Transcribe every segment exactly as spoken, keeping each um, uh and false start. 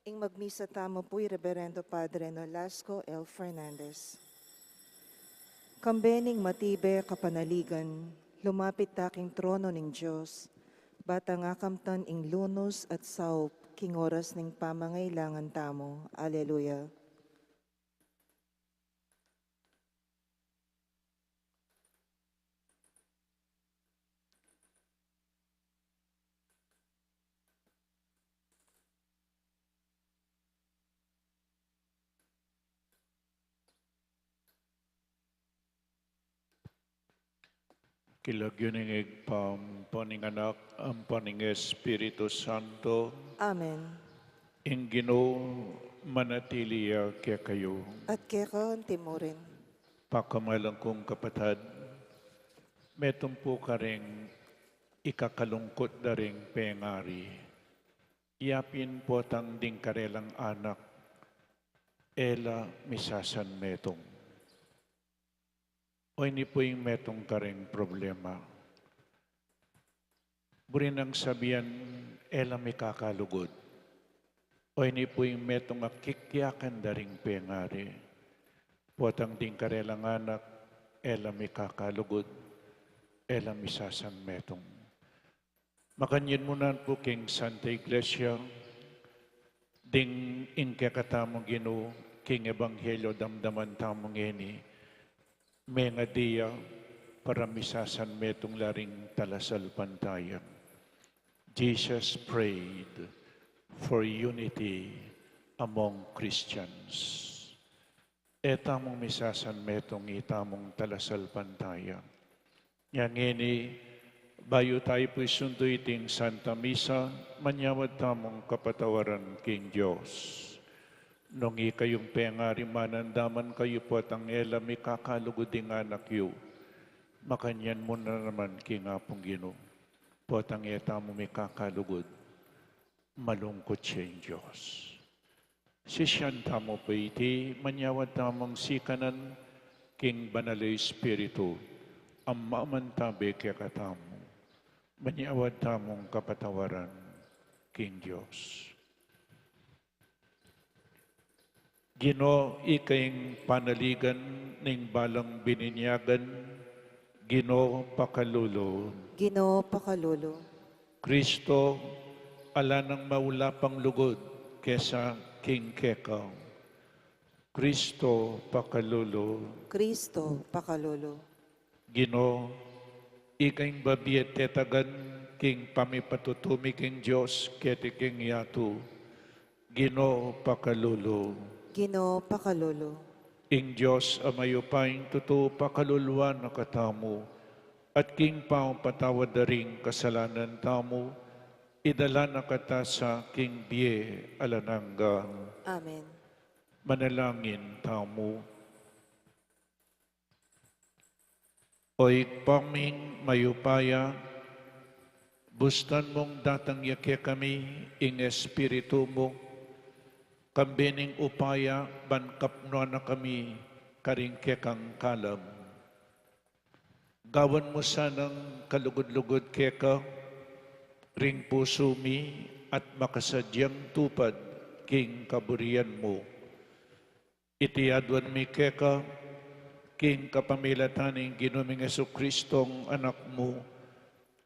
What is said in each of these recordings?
Ing magmisa tamu pu i Reberendo Padre Nolasco L. Fernandez. Kambe ning matibe kapanaligan, lumapit ta king trono ning Dios, ba tang akamtan ing lunus at saup king oras ning pamangailangan tamu. Aleluya. King lagyu ning Ibpa, ampo ning Anak, ampo ning Espiritu Santo. Amen. Ing Ginu manatili ya kekayu. At keka antimurin. Pakamalan kung kapatad, metung pu karing ikakalungkut da ring pengari. Yapin potang ding karelang anak, e la misasan metung. O ini pu ing metung karing problema. Buri nang sabian, e la mikakalugud. O ini pu ing metung a kikyakan da ring pengari. Potang ding karelang anak, e la mikakalugud, e la misasan metung. Makanyan mu naman pu king Santa Iglesia, ding ing kekatamung Ginu, king Ebanghelyo damdaman tamu ngeni, mengadi ya para misasan metung la ring talasalpantaya. Jesus prayed for unity among Christians. E tamung misasan metung itamung talasalpantaya. Nya ngeni, bayu tamu pu isundu iting Santa Misa, manyawad tamung kapatawaran king Dios. Nung ikayung pengari manandaman kayu potang e la mikakalugud ding anak yu, makanyan mu na naman king Apung Ginu, potang e tamu mikakalugud, malungkut ya ing Dios. Sisian tamu pu iti, manyawad tamung sikanan king Banal a Espiritu, a mamantabe kekatamu, manyawad tamung kapatawaran king Dios. Ginu, ika ing panaligan ning balang bininyagan, Ginu, pakalulu. Ginu, pakalulu. Kristo, ala nang maula pang lugud kesa king keka. Kristo, pakalulu. Kristo, pakalulu. Ginu, ika ing babie tetagan king pamipatutu mi king Dios keti king yatu. Ginu, pakalulu. Ginu, pakalulu. Ing Dios a mayupaya ing tutu pakaluluan na katamu, at king pamapatawad da ring kasalanan tamu, idala na kata sa king bie alang angga. Amen. Manalangin tamu. O Ibpa ming mayupaya, bustan mung datang ya kekami ing Espiritu mu, kambe ning upaya ban kapnuan na kami karing kekang kalam. Gawan mu sanang kalugud-lugud keka ring pusu mi at makasadyang tupad king kaburian mu. Iti aduan mi keka, king kapamilatan ning Ginu ming Jesucristo, Anak mu,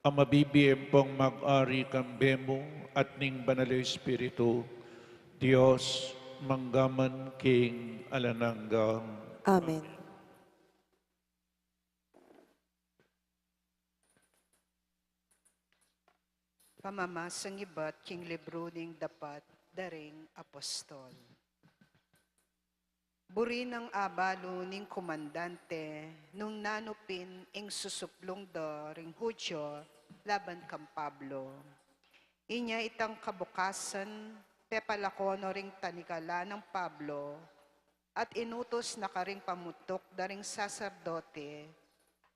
a mabibie ampong mag-ari kambe mu at ning Banal a Espiritu, Dios, mangga man king alang angga. Amen. Pamamasang ibat king libru ning Dapat da ring Apostol. Buri nang abalu ning komandante nung nanu pin ing susuplung da ring Judio laban kang Pablo. Inya itang kabukasan, pepalako no ring tanikalan nang Pablo, at inutus na karing pamutuk da ring saserdote,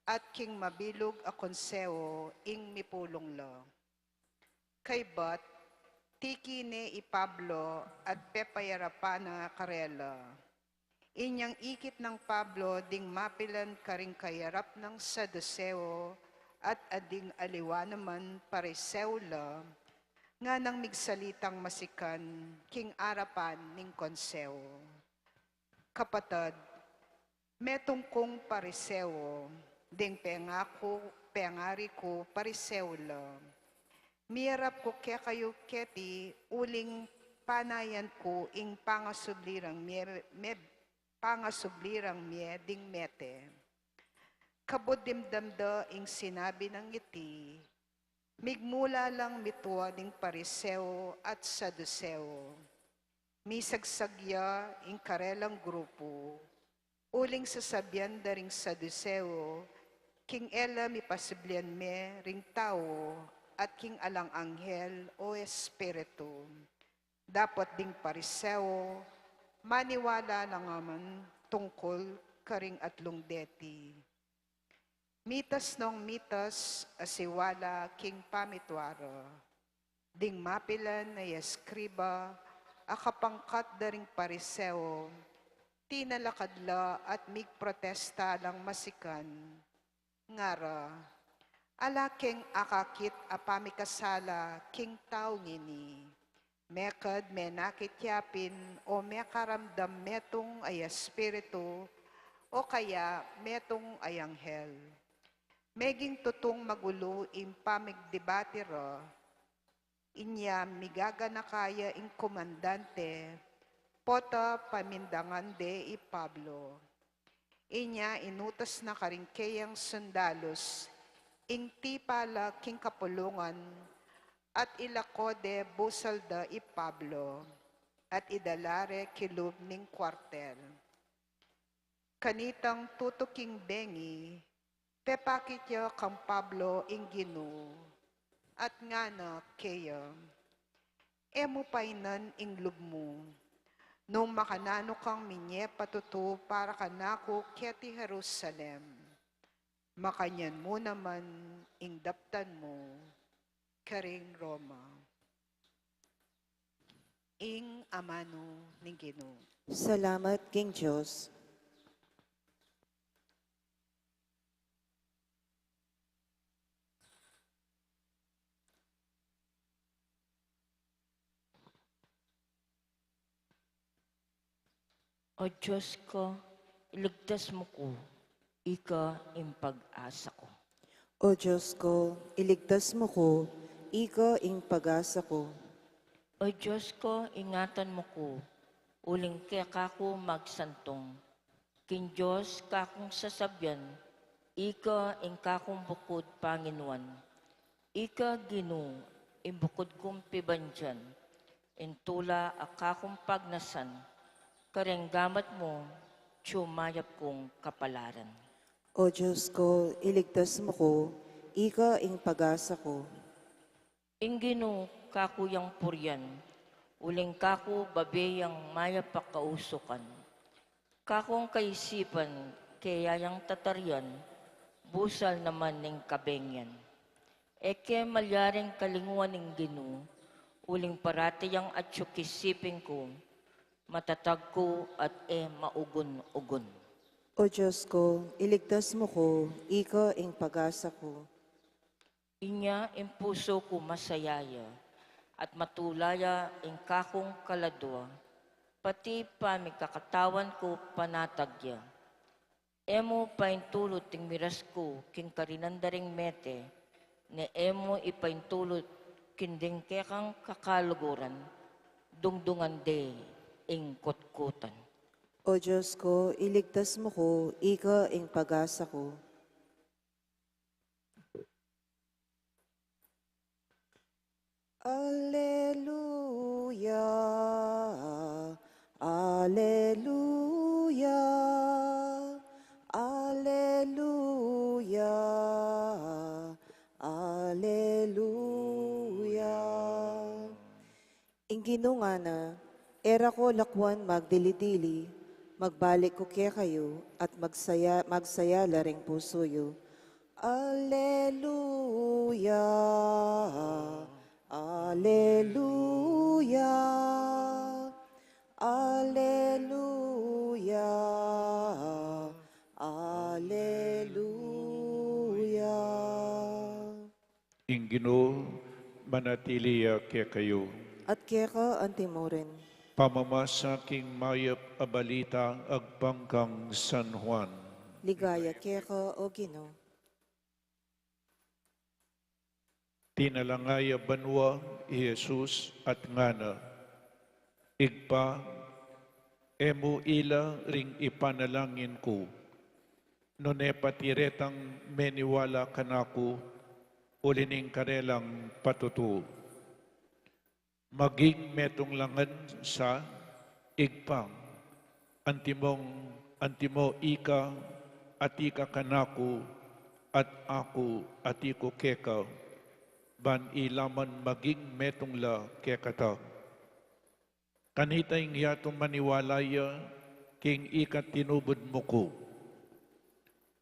at king mabilug a konseho ing mipulung la. Kaybat, tiki ne i Pablo at pepayarapan na karela. Inyang ikit nang Pablo ding mapilan karing kayarap nang Saduseo at ading aliwa naman Pariseo la, nganang migsalitang masikan king arapan ning konseho. Kapatad, metung kung Pariseo, ding pengaku, pengari ku Pariseo la. Miyarap ku kekayu keti uling panayan ku ing pangasublirang mie, mie, pangasublirang mie ding mete. Kabud dimdam da ing sinabi nang iti, migmula lang mitua ding Pariseo at Saduseo. Misagsag ya ing karelang grupu, uling sasabian da ring Saduseo, king e la mipasiblian mie ring tau at king alang anghel o espiritu. Dapot ding Pariseo, maniwala la naman tungkul karing atlung deti. Mitas nong mitas a siwala king pamitua ra. Ding mapilan a eskriba a kapangkat da ring Pariseo, tinalakad la at migprotesta lang masikan. Ngara, ala keng akakit a pamikasala king taung ini. Mekad menakit ya pin o mekaramdam metung a espiritu o kaya metung a anghel. Meging tutung magulu ing pamigdebati ra. Inya migaganaka ya ing komandante, pota pamindangan de i Pablo. Inya inutas na karing keyang sundalus ing tipa la king kapulungan at ilako de busal da i Pablo at idala re kilub ning kuartel. Kanitang tutuking bengi, pepakit ya kang Pablo ing Ginu at ngana keya, e mu painan ing lub mu, nung makananu kang minye patutu para kanaku keti Jerusalem, makanyan mu naman ing daptan mu karing Roma. Ing amanu ning Ginu. Salamat king Dios. O Dios ku, iligtas mu ku, ika ing pag-asa ku. O Dios ku, iligtas mu ku, ika ing pag-asa ku. O Dios ku, ingatan mu ku, uling keka ku magsantung. King Dios kakung sasabian, ika ing kakung bukud panginuan. Ika Ginu, ing bukud kung pibandian, ing tula a kakung pagnasan, kareng gamat mu, atyu mayap kung kapalaran. O Dios ku, iligtas mu ku, ika ing pag-asa ku. Ing Ginu kaku yang purian, uling kaku babe yang mayap a kausukan. Kakung kaisipan, keya yang tatarian, busal naman ning kabengian. E ke malyaring kalinguan ing Ginu, uling parati yang atyu king siping ku, matatag ku at e maugun-ugun. O Dios ku, iligtas mu ku, ika ing pag-asa ku. Inya ing pusu ku masaya ya, at matula ya ing kakung kaladua, pati pamikakatawan ku panatag ya. E mu paintulut ing miras ku king karinan da ring mete, ne e mu ipaintulut king ding kekang kakaluguran, dungdungan de ing kutkutan. O Dios ku, iligtas mu ku, ika ing pag-asa ku. Alleluia, alleluia, alleluia, alleluia. Ing Ginu ngana, e ra ko lakuan magdili-dili, magbalik ku kekayu, at magsaya, magsaya la ring pusu yu. Alleluia, alleluia, alleluia, alleluia. Ing Ginu Manatili ya kekayu. At keka antimurin. Pamamasa king mayap a balita agpang kang San Juan. Ligaya keka, O Ginu. Tinalangaya banua i Jesus at ngana, Ibpa, e mu ila ring ipanalangin ku, nune pati retang meniwala kanaku, uli ning karelang patutu. Maging metung la ngan sa, Ibpa, antimong, antimo ika, at ika kanaku, at aku, at iku keka, ban ila man maging metung la kekata. Kanita ing yatu maniwala ya king ika tinubud mu ku.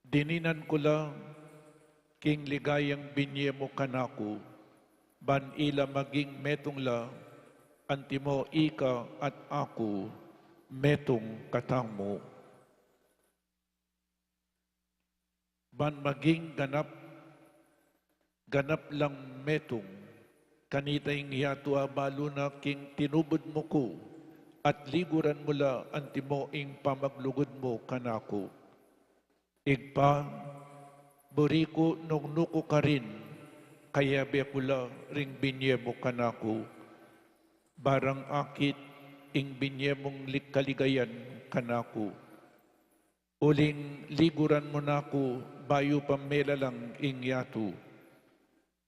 Dininan ku la king ligayang binie mu kanaku, ban ila maging metung la, antimo ika at aku metung katamu. Ban maging ganap, ganap lang metung, kanita ing yatu abalu na king tinubud mu ku, at liguran mu la antimo ing pamaglugud mu kanaku. Ibpa, buri ku nung nu ku karin, kayabe ku la ring binie mu kanaku, barang akit ing binie mung lig-, kaligayan kanaku. Uling liguran mu na ku bayu pa melalang ing yatu.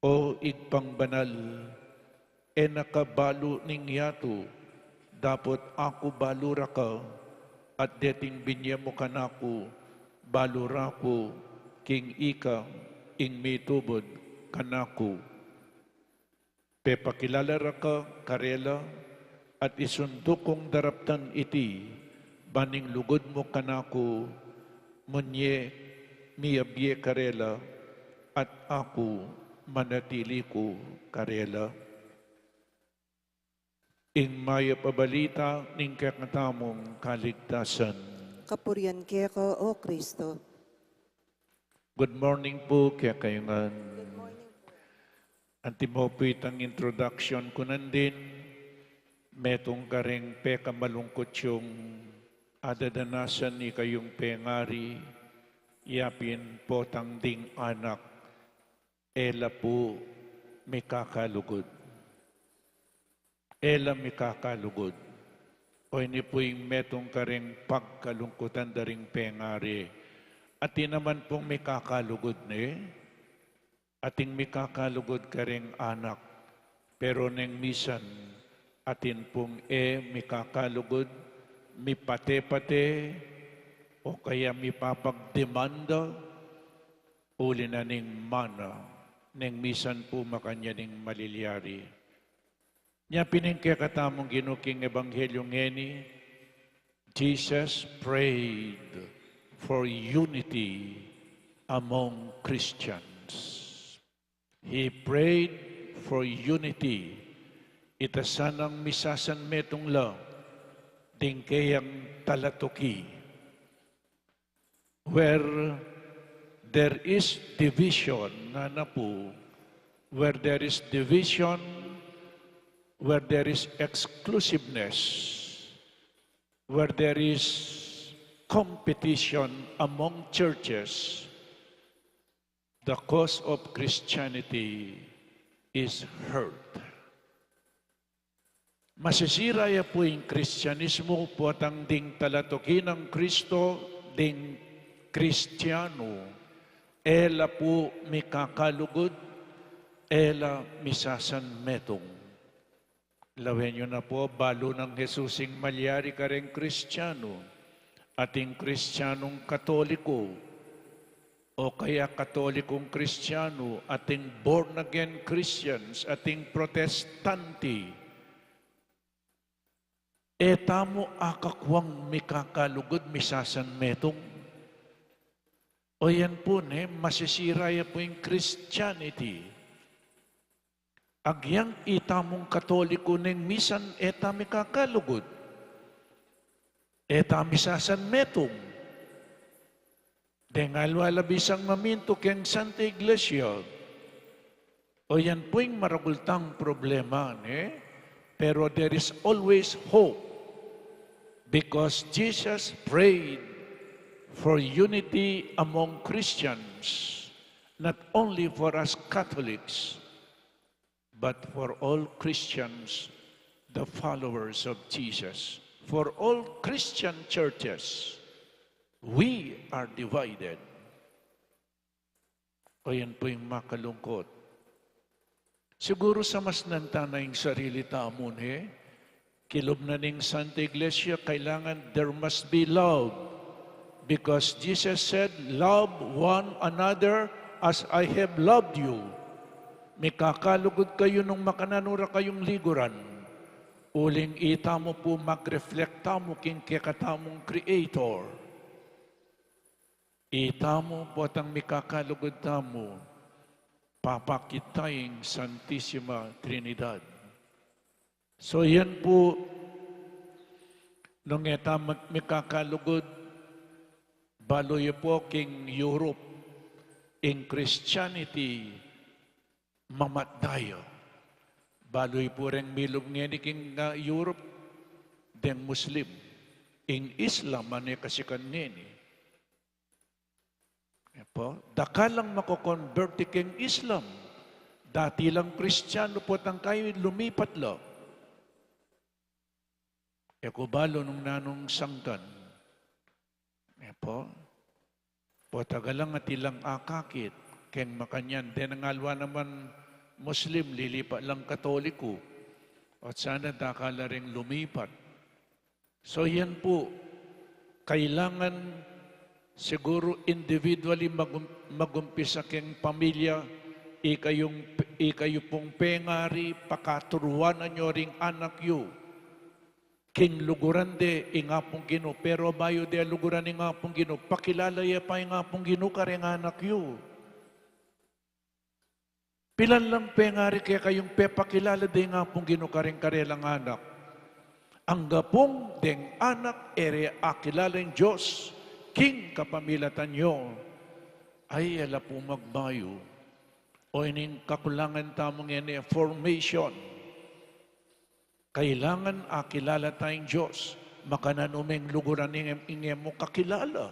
O Ibpang banal, e na ka balu ning yatu, dapot aku balu ra ka, at deting binie mu kanaku, balu ra ku king ika ing mitubud kanaku. Pepakilala ra ka karela, at isundu kung daraptan iti, ban ing lugud mu kanaku, munye miyabie karela, at aku manatili ku karela. Ing mayap a balita ning kekatamung kaligtasan. Kapurian keka, O Kristo. Good morning pu kekayu ngan. Good morning pu. Antimo pu itang introduction ku nandin, metung karing pekamalungkut yung adadanasan ning kekayung pengari, yapin potang ding anak, e la pu mikakalugud. E la mikakalugud. O ini pu ing metung karing pagkalungkutan da ring pengari. Atin naman pung mikakalugud ne, ating mikakalugud karing anak. Pero neng misan, atin pung e mikakalugud, mipate-pate, o kaya mipapagdemanda, uli na ning mana, neng misan pu makanyan ing malilyari. Nya pin ing kekatamung Ginu king Ebanghelyo ngeni, Jesus prayed for unity among Christians. He prayed for unity. Ita sanang misasanmetung la ding keyang talatuki. Where there is division, ngana pu, where there is division, where there is exclusiveness, where there is competition among churches, the cause of Christianity is hurt. Masisira ya pu ing Kristianismu potang ding talatuki nang Kristo, ding Kristianu, e la pu mikakalugud, e la misasanmetung. Lawen yu na pu, balu nang Jesus ing malyari kareng Kristianu, ating Kristianung Katoliku, o kaya Katolikung Kristianu, ating born again Christians, ating Protestante. E tamu akakwang mikakalugud, misasanmetung. O yan pu ne, masisira ya pu ing Christianity. Agyang itamung Katoliku neng misan e ta mikakalugud, e ta misasanmetung. Deng aliwa la bisang mamintu keng Santa Iglesia, O yan pu ing maragul tang problema, ne? Pero there is always hope because Jesus prayed for unity among Christians, not only for us Catholics, but for all Christians, the followers of Jesus. For all Christian churches, we are divided. O yan pu ing makalungkot. Siguru samasnan ta na ing sarili tamu, ne? Kilub na ning Santa Iglesia, kailangan there must be love. Because Jesus said, "Love one another as I have loved you." Mikakalugud kayu nung makananu ra kayung liguran. Uling itamu pu mag-reflect tamu king kekatamung Creator. Itamu potang mikakalugud tamu, papakit ta ing Santisima Trinidad. So yan pu, nung e ta mag-, mikakalugud, balu yu pu king Europe, ing Christianity, mamatda ya. Balu yu pu reng milub ngeni king, ah, Europe, deng Muslim. Ing Islam, ane kasikan ngeni. E pu, dakal lang mako-convert king Islam. Dati lang Kristiyanu potang kayu lumipat la. E ku balu nung nanung sangkan. E pu, potang alang atin lang akakit. Keng makanyan, deng aliwa naman Muslim, lilipat lang Katoliko. At sana dakal la ring lumipat. So yan pu, kailangan siguru individually magum-, magumpisa keng pamilya, ikayung, ikayu pung pengari, pakaturuan na yu ring anak yu. King luguran de ing Apung Ginu, pero bayu de luguran ing Apung Ginu, pakilala ye pa ing Apung Ginu kareng anak yu. Pilan lang pengari kekayung pepakilala de ing Apung Ginu kareng karelang anak? Angga pung deng anak e re akilala ing Dios king kapamilatan yu. Ay, ala pu magbayu. O ining kakulangan tamu ngeni, formation. Kailangan akilala ta ing Dios. Makananu meng luguran ing, ing e mu kakilala.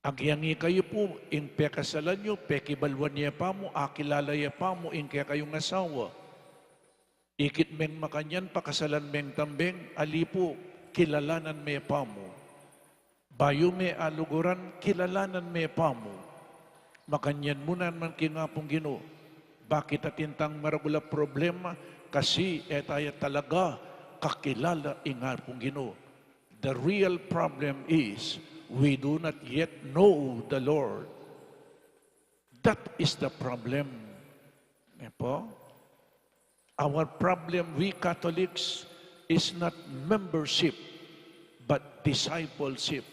Agyang ikayu pu, ing pekasalan yu, pekibaluan ye pa mu, akilala ye pa mu ing kekayung asawa. Ikit meng makanyan, pakasalan meng tambeng, ali pu, kilalanan me pa mu. Bayu me aluguran, kilalanan me pa mu. Makanyan mu naman king Apung Ginu. Bakit atin tang maragul a problema? Kasi e ta ya talaga kakilala ing Apung Ginu. The real problem is we do not yet know the Lord. That is the problem. E pu? Our problem, we Catholics, is not membership, but discipleship.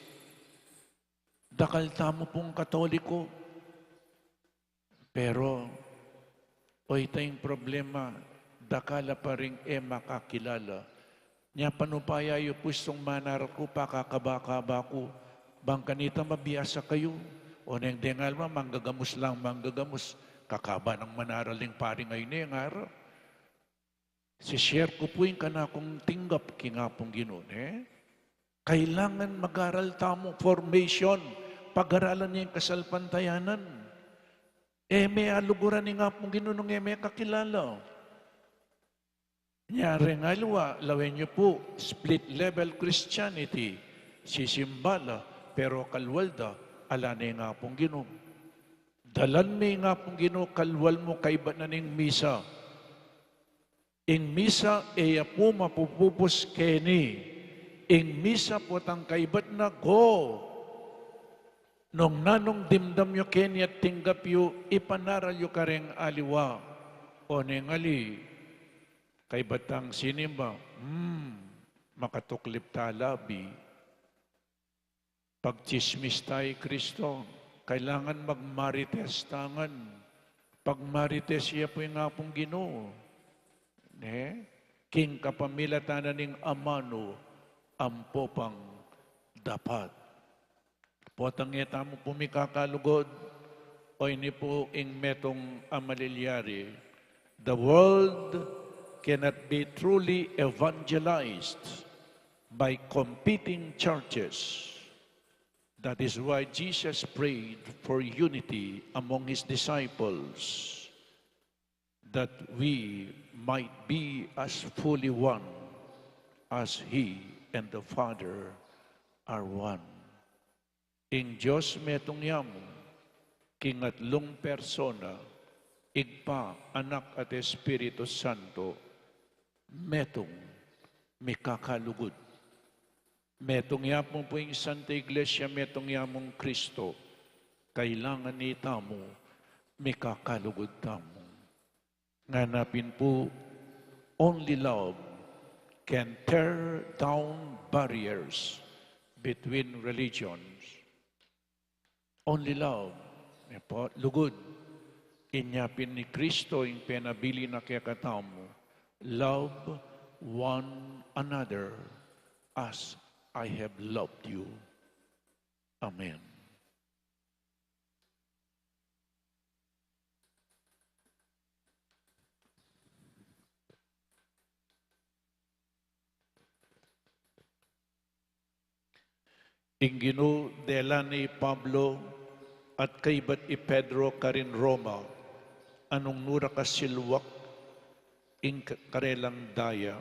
Dakal tamu pung Katoliko, pero, o, ita ing problema, dakal la pa ring e makakilala. Nya panupaya yu pu istung manaral ku, pakakaba-kaba ku, bang kanita mabiasa kayu. O neng deng aliwa, manggagamus lang, manggagamus. Kakaba nang manaral ing pari ngeni, e, ngara. Si-share ku pu ing kanakung tinggap king Apung Ginu, ne? Kailangan mag-aral tamu, formation, pag-aralan ing kasalpantayanan. E me aluguran ing Apung Ginu nung e me kakilala. Nya reng aliwa, lawen yu pu, split level Christianity, sisimba la, pero kalwal da, ala ne ing Apung Ginu. Dalan me ing Apung Ginu, kalwal mu, kaibat na ning misa. Ing misa, e ya pu mapupupus keni. Ing misa potang kaibat na, go. Nung nanung dimdam yu keni at tinggap yu, ipanaral yu kareng aliwa. O neng ali, kaibat tang sinimba, hmm, makatuklip ta labi. Pagtsismis ta i Kristo, kailangan magmarites ta ngan. Pagmarites ya pu ing Apung Ginu. Ne? King kapamilatan na ning amanu, ampo pang dapat. Potang e tamu pu mikakalugud, O ini pu ing metung a malilyari, the world cannot be truly evangelized by competing churches. That is why Jesus prayed for unity among his disciples, that we might be as fully one as he and the Father are one. Ing Dios metung ya mu, king atlung persona, Ibpa, Anak, at Espiritu Santo, metung, mikakalugud. Metung ya mu pu ing Santa Iglesia, metung ya mung Kristo, kailangan ne tamu, mikakalugud tamu. Ngana pin pu, only love can tear down barriers between religions. Only love. Yan pu, lugud. Inya pin ni Kristo ing penabilin na kekatamu, love one another as I have loved you. Amen. Ing Ginu dela ne i Pablo at kaybat i Pedro karin Roma, a nung nu ra kasilwak ing ka-, karelang daya.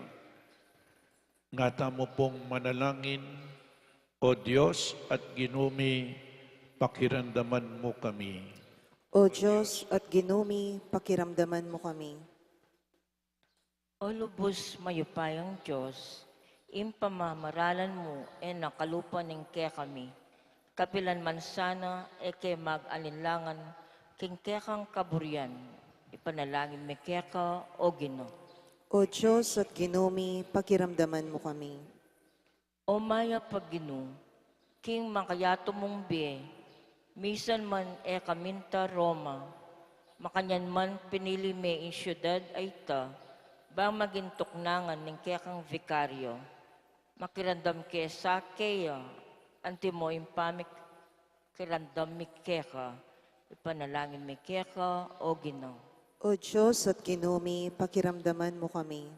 Ngatamu pung manalangin. O Dios at Ginu mi, pakiramdaman mu kami. O Dios at Ginu mi, pakiramdaman mu kami. O lubus mayupayang Dios, ing pamamaralan mu e na kalupa ning kekami. Kapilan man sana e ke mag-alinlangan king kekang kaburian, ipanalangin mi keka, O Ginu. O Dios at Ginu mi, pakiramdaman mu kami. O mayap a Ginu, king makayatu mung bie, misan man e ka minta Roma, makanyan man pinili me ing siudad a ita, bang maging tuknangan ning kekang vikaryo. Makiramdam ke sa keya, antimo ing pamik-, kiramdam mi keka, ipanalangin mi keka, O Ginu. O Dios at Ginu mi, pakiramdaman mu kami.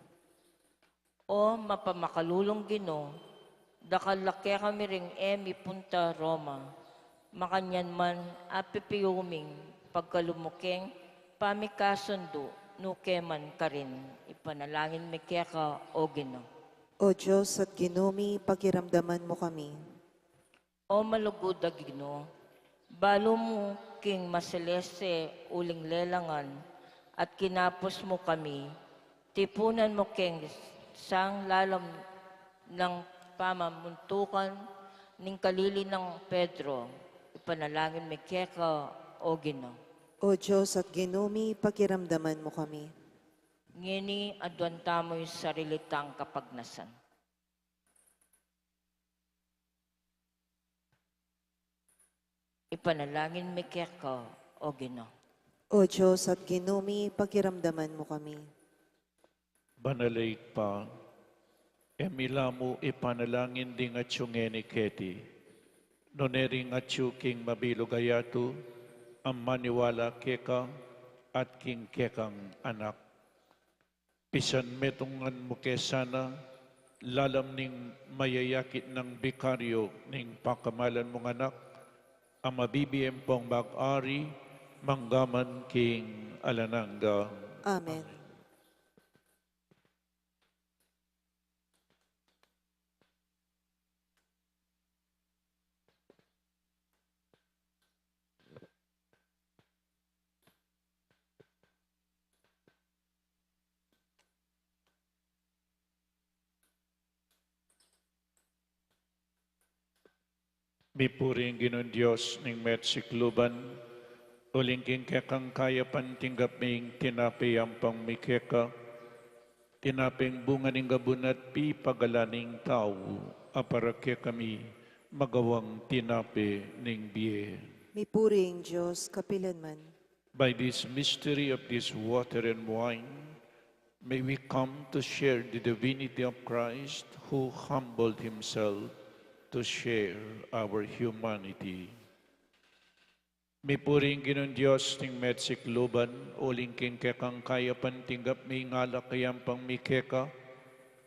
O mapamakalulung Ginu, dakal la kekami ring e mipunta Roma, makanyan man apipiyu ming pagkalub mu keng pamikasundu, nu ke man karin, ipanalangin mi keka, O Ginu. O Dios at Ginu mi, pakiramdaman mu kami. O malugud a Ginu, balu mu king masalese uling lelangan at kinapus mu kami, tipunan mu keng sang lalam nang pamamuntukan ning kalili nang Pedro, ipanalangin mi keka, O Ginu. O Dios at Ginu mi, pakiramdaman mu kami. Ngeni, aduan tamu ing sarili tang kapagnasan. Ipanalangin mi keka, O Ginu. O Dios at Ginu mi, pakiramdaman mu kami. Banal a Ibpa, e mi la mu ipanalangin ding atyu ngeni keti, nune ring atyu king mabilug a yatu a maniwala keka at king kekang Anak. Pisan metungan mu ke sana, lalam ning mayayakit nang bikaryo ning pakamalan mung Anak, a mabibie ampong mag-ari, mangga man king alang angga. Amen. Mipuri ing Ginung Dios ning mea't sikluban, uling king kekang kayapan tinggap mi ing tinape ampong mi keka, tinapeng bunga ning gabun at pipagalan ning tau, a para kekami magawang tinape ning bie. Mipuri ing Dios kapilan man. By this mystery of this water and wine, may we come to share the divinity of Christ, who humbled himself to share our humanity. Mipuri ing Ginung Dios ning mesikluban, uling king kekang kayapan tinggap mi ing alak a yampang mi keka,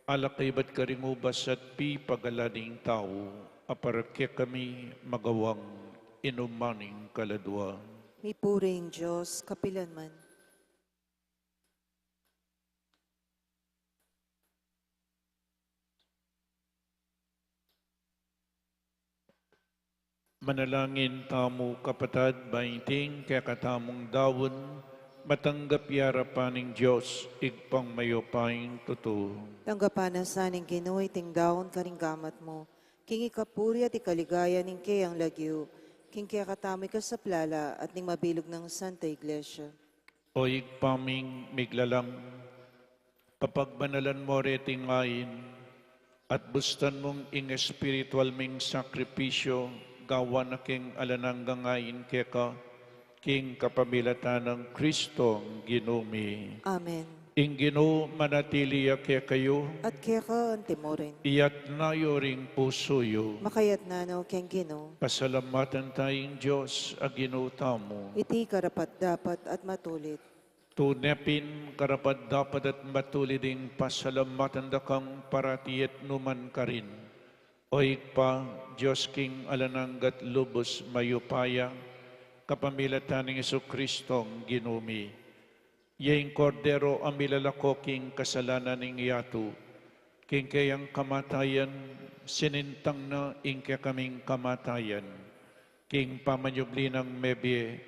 alak a ibat karing ubas at pipagalan ning tau, a para kekami magawang inuman ning kaladua. Mipuri ing Dios kapilan man. Manalangin tamu, kapatad, ba iting kekatamung daun matanggap ya king arapan ning Dios, Ibpang mayupayang tutu. Tanggapan na sa ning Ginu iting daun karing gamat mu, king ikapuri at ikaligaya ning keyang lagyu, king kekatamung ikasaplala at ning mabilug nang Santa Iglesia. O Ibpa ming miglalang, papagbanalan mu reting ain, at bustan mung ing espiritual ming sakripisyu, gawan na king alang angga a ain keka, king kapamilatan nang Kristong Ginu mi. Amen. Ing Ginu manatili ya kekayu. At keka anti mu rin. Iyatas yu ring pusu yu. Makayatas no king Ginu. Pasalamatan taya ing Dios a Ginu tamu. Iti karapat-dapat at matulid. Tune pin karapat-dapat at matulid ing pasalamatan da kang parati at nukarin man, O Ibpa, Dios king alang angga at lubus mayupaya, kapamilatan nang Jesucristong Ginu mi. Ya ing Kordero a milalako king kasalanan ning yatu. King keyang kamatayan, sinintang na ing kekaming kamatayan. King pamanyubli nang mebie,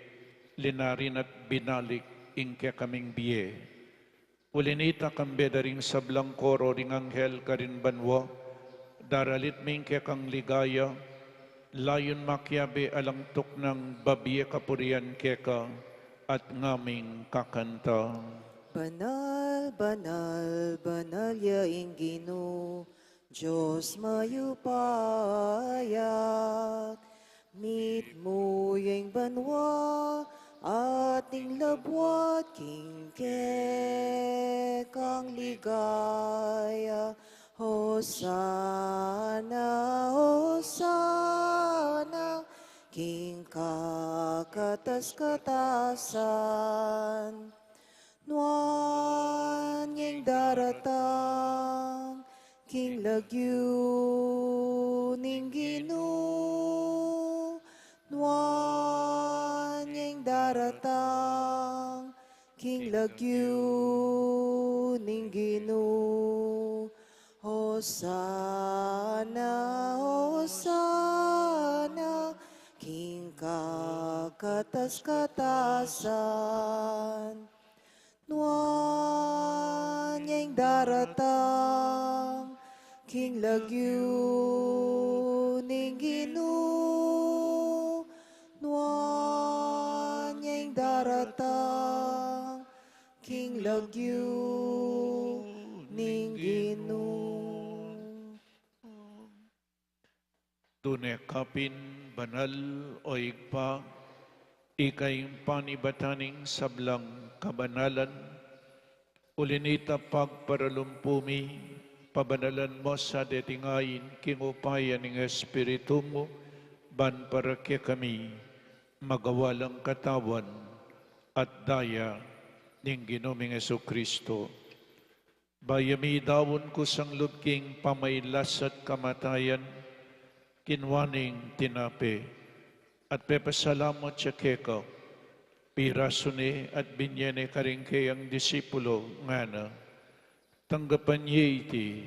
linarin at binalik ing kekaming bie. Uli nita, kambe da ring sablang koro ring anghel karin banua, daralit mi ing kekang ligaya, layun makiabe alang tuknang babie kapurian keka, at ngaming kakanta. Banal, banal, banal ya ing Ginu, Dios mayupaya, mitmu ya ing banua at ing labuad king kekang ligaya. Hosana, Hosana, king kakatas-katasan. Nuan ya ing daratang king lagyu ning Ginu. Nuan ya ing daratang king lagyu ning Ginu. Hosana, Hosana, king kakatas-katasan. Nuan ya ing daratang king lagyu ning Ginu. Nuan ya ing daratang king lagyu ning Ginu. Tune ka pin banal, o Ibpa, ika ing panibatan ning sablang kabanalan. Uli nita, pagparalumpu mi, pabanalan mu sa deting ain king upaya ning Espiritu mu, ban para kekami magawa lang katawan at daya ning Ginu ming Jesucristo. Bayu ya midaun kusang lub king pamailas at kamatayan, kinua ne ing tinape, at pepasalamat ya keka, pirasu ne at binye ne karing keyang disipulo, ngana: Tanggapan ye iti,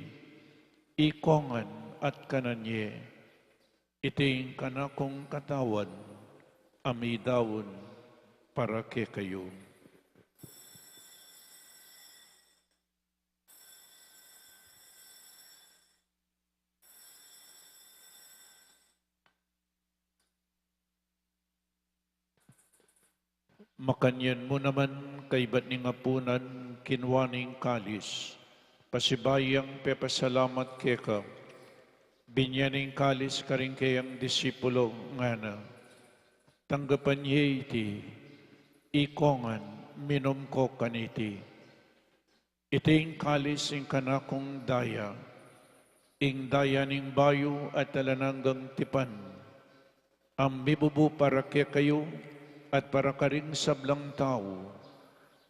ikong ngan at kanan ye. Iti ing kanakung katawan a midaun para kekayu. Makanyan mu naman, kaibat ning apunan, kinua ne ing kalis, pasibayu yang pepasalamat keka, binye ne ing kalis karing keyang disipulo, ngana: Tanggapan ye iti, ikong ngan, minum ko kaniti. Iti ing kalis ning kanakung daya, ing daya ning bayu at alang anggang tipan, a mibubu para kekayu at para karing sablang tau,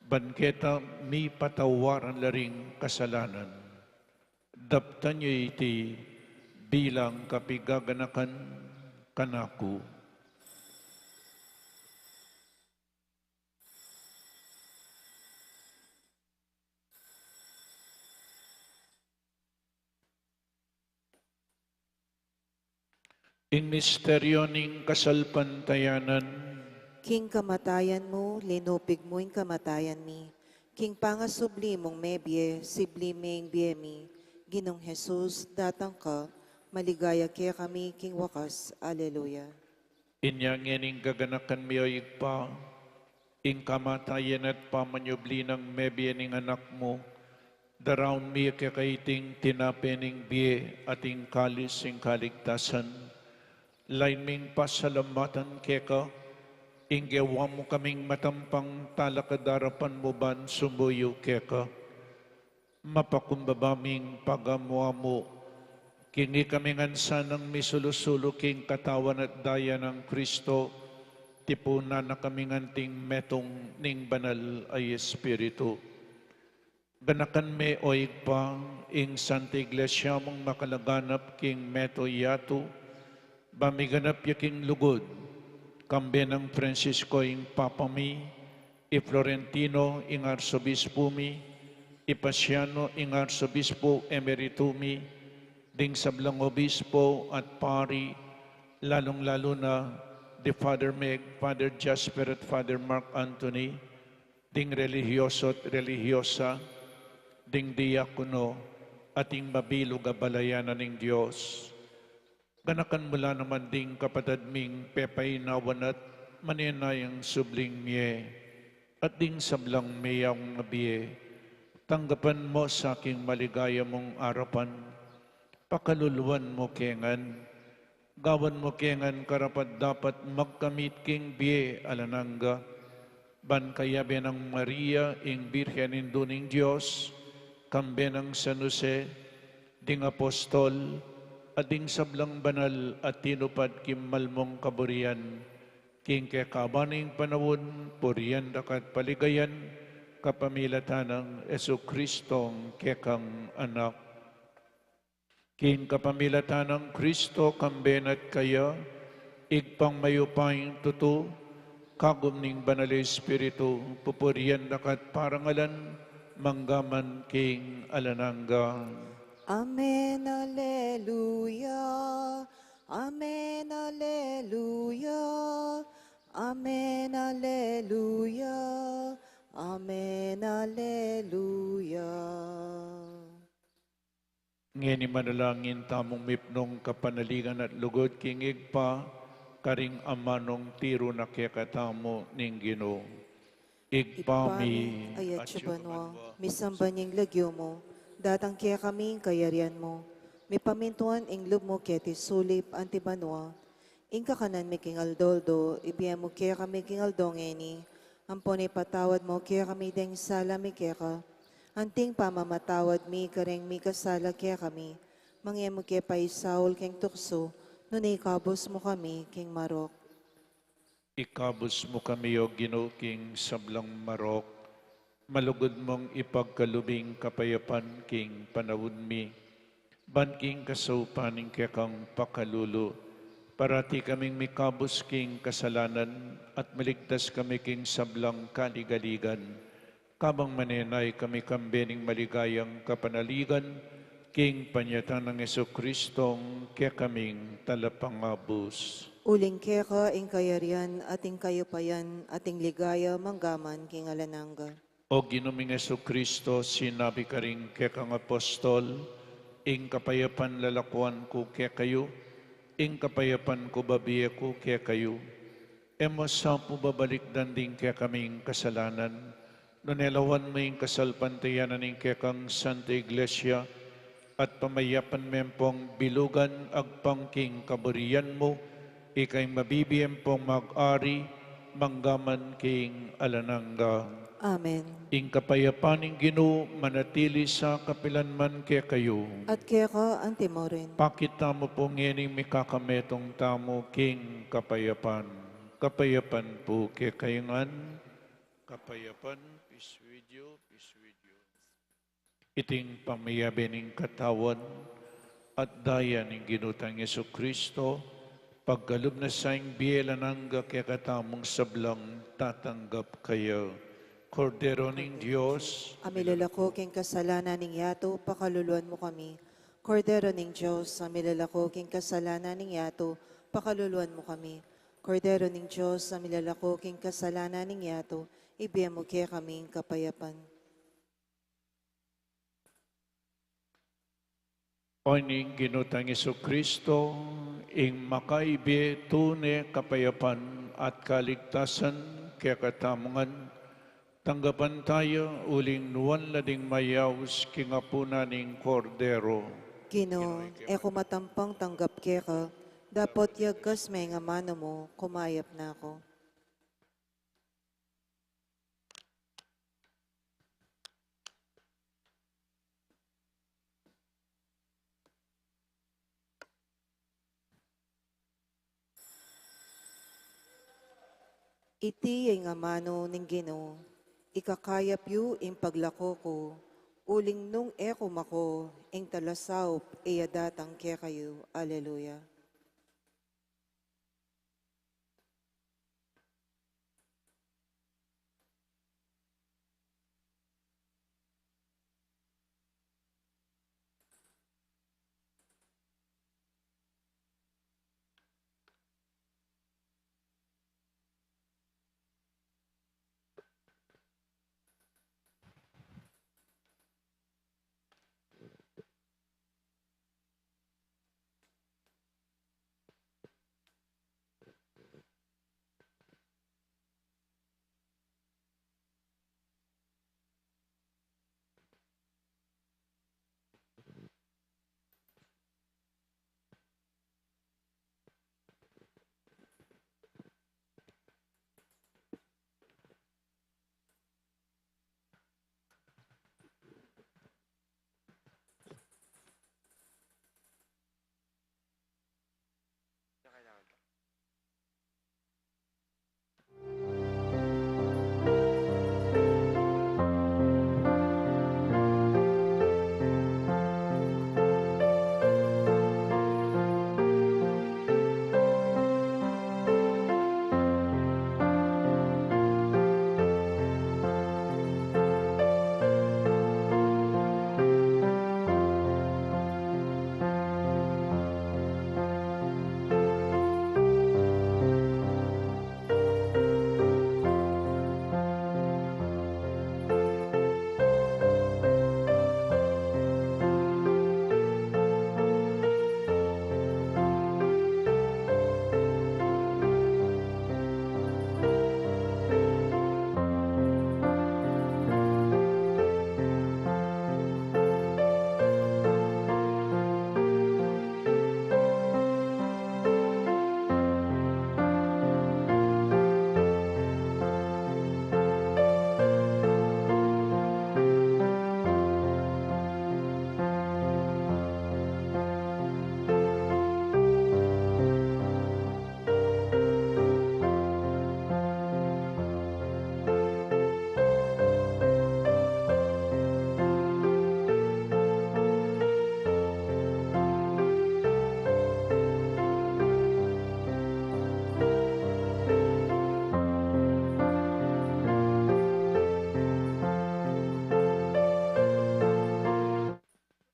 ban keta mipatawaran la ring kasalanan. Daptan yu iti bilang kapigaganakan kanaku. Ing misteryo ning kasalpantayanan. King kamatayan mu, linupig mu ing kamatayan mi. King pangasubli mung mebie, sibli me ing bie mi. Ginung Jesus, datang ka, maligaya kekami king wakas. Aleluya. Inya ngening gaganakan mi, o Ibpa, ing kamatayan at pamanyubli nang mebie ning Anak mu, daraun mi keka iting tinape ning bie at ing kalis ning kaligtasan. Lain ming pasalamatan keka, ing gewa mu kaming matampang talakad king arapan mu ban sumuyu keka. Mapakumbaba ming pagamu-amu king ikami ngan sanang misulu-sulu king katawan at daya nang Kristo, tipunan na kami ngan king metung ning Banal a Espiritu. Ganakan me, o Ibpa, ing Santa Iglesia mung makalaganap king meto yatu, ba miganap ya king lugud, kambe nang Francisco ing Papa mi, i Florentino ing Arsobispo mi, i Pasiano ing Arsobispo Emerito mi, ding sablang obispo at pari, lalung-lalu na di Father Meg, Father Jasper at Father Mark Anthony, ding relihiyoso at relihiyosa, ding diakono, at ding mabilug a balayan na ning Dios. Ganakan mu la naman ding kapatad ming pepainawan at manenayang subling mie, at ding sablang meyaun a bie, tanggapan mu sa king maligaya mung arapan, pakaluluan mu ke ngan, gawan mu ke ngan karapat-dapat magkamit king bie alang angga, ban kayabe nang Maria, ing Birhen Indu ning Dios, kambe nang San Jose, ding apostol, at ding sablang banal a tinupad king malmung kaburian, king kekaban ning panaun, purian da ka at paligayan, kapamilatan nang Jesucristong kekang Anak. King kapamilatan nang Kristo, kambe na at kaya, Ibpang mayupayang tutu, kagum ning Banal a Espiritu, pupurian da ka at parangalan, mangga man king alang angga. Amen, Alleluia. Amen, Alleluia. Amen, Alleluia. Amen, Alleluia. Ngeni manalangin tamung mipnung kapanaligan at lugud king Ibpa, karing amanung tiru na kekatamu ning Ginu. Ibpa mi, atsu ka banua, misamban ya ing lagyu mu, datang kekami ing kayarian mu, mipamintuan ing lub mu keti sulip anti banua. Ing kakanan mi king aldo-aldo, ibie mu kekami king aldo ngeni, ampon ipatawad mu kekami deng sala mi keka, anting pamamatawad mi kareng mikasala kekami, manga e mu ke paisaul king tuksu, nune ikabus mu kami king marok. Ikabus mu kami, O Ginu, king sablang marok, malugud mung ipagkalub ing kapayapan king panaun mi, ban king kasaupan ning kekang pakalulu, parati kaming mikabus king kasalanan at maligtas kami king sablang kaligaligan, kabang manenaya kami kambe ning maligayang kapanaligan, king panyatang nang Jesucristong kekaming Talapangabus. Uling keka ing kayarian, at ing kayupayan, at ing ligaya, mangga man king alang angga. O Ginu ming Jesucristo, sinabi karing kekang apostol, ing kapayapan lalakuan ku kekayu, ing kapayapan ku babie ku kekayu. E mu sa pu babalikdan ding kekaming kasalanan, nune lawan mu ing kasalpantayanan ning kekang Santa Iglesia, at pamayapan me ampong bilugan agpang king kaburian mu, ika ing mabibie ampong mag-ari, mangga man king alang angga. Amen. Ing kapayapan ning Ginu manatili sa kapilan man kekayu. At keka anti mu rin. Pakit tamu pu ngening mikakametung tamu king kapayapan. Kapayapan pu kekayu ngan. Kapayapan, peace with you, peace with you. Iting pamiyabe ning katawan at daya ning Ginu tang Jesucristo, pagkalub na sa ing bie alang angga kekatamung sablang tatanggap kaya. Kordero ning Dios, a milalako king kasalanan ning yatu, pakaluluan mu kami. Kordero ning Dios, a milalako king kasalanan ning yatu, pakaluluan mu kami. Kordero ning Dios, a milalako king kasalanan ning yatu, ibie mu kekami ing kapayapan. O ning Ginu tang Jesucristo, ing makaibie tune kapayapan at kaligtasan kekatamu ngan, tanggapan taya uling nuan la ding mayaus king apunan ning Kordero. Ginu, e ku matampang tanggap keka, dapot yagkas me ing amanu mu, kumayap na ku. Iti ya ing amanu ning Ginu, ikakayap yu ing paglako ku, uling nung e ku mako, ing talasaup e ya datang kekayu. Alleluia.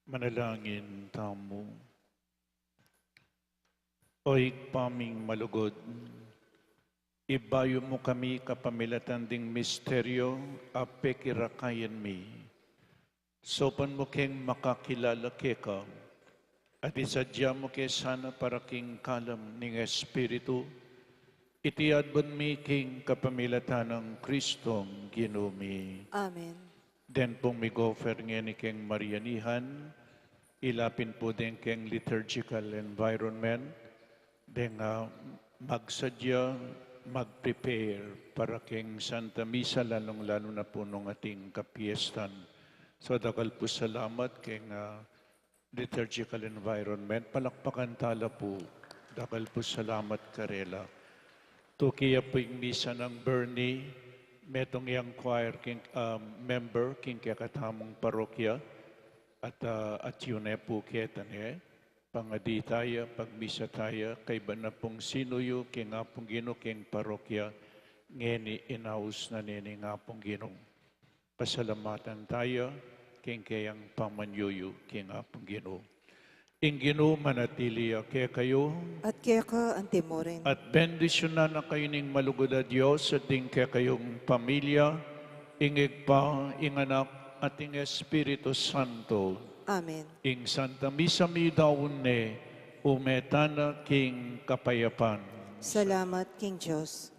Manalangin tamu. O Ibpa ming malugud, ibayu mu kami kapamilatan ding misteryo a pekirakayan mi. Saupan mu keng makakilala keka, at isadya mu ke sana para king kalam ning Espiritu, iti adwan mi king kapamilatan nang Kristong Ginu mi. Amen. Den pung mig-offer ngeni keng Marianihan, ila pin pu den keng liturgical environment, deng, ah, magsadya, mag-prepare para keng Santa Misa, lalung-lalu na pu nung ating kapiestan. So, dakal pu salamat keng, ah, liturgical environment. Palakpakan tala pu. Dakal pu salamat karela. Tuki ya pu ing misa nang Bernie, metung yang choir king, ah, member king kekatamung parokya, at, ah, atyu ne pu keta ne, pangadi taya, pagmisa taya, kaybat na pung sinuyu king Apung Ginu king parokya, ngeni inaus na ne ning Apung Ginu. Pasalamatan taya king keyang pamanyuyu king Apung Ginu. Ing Ginu manatili ya kekayu. At keka antimurin. At bendisyunan na kayu ning malugud a Dios at ding kekayung pamilya, ing Ibpa, ing Anak, at ing Espiritu Santo. Amen. Ing Santa Misa midaun ne, ume tana king kapayapan. Salamat king Dios.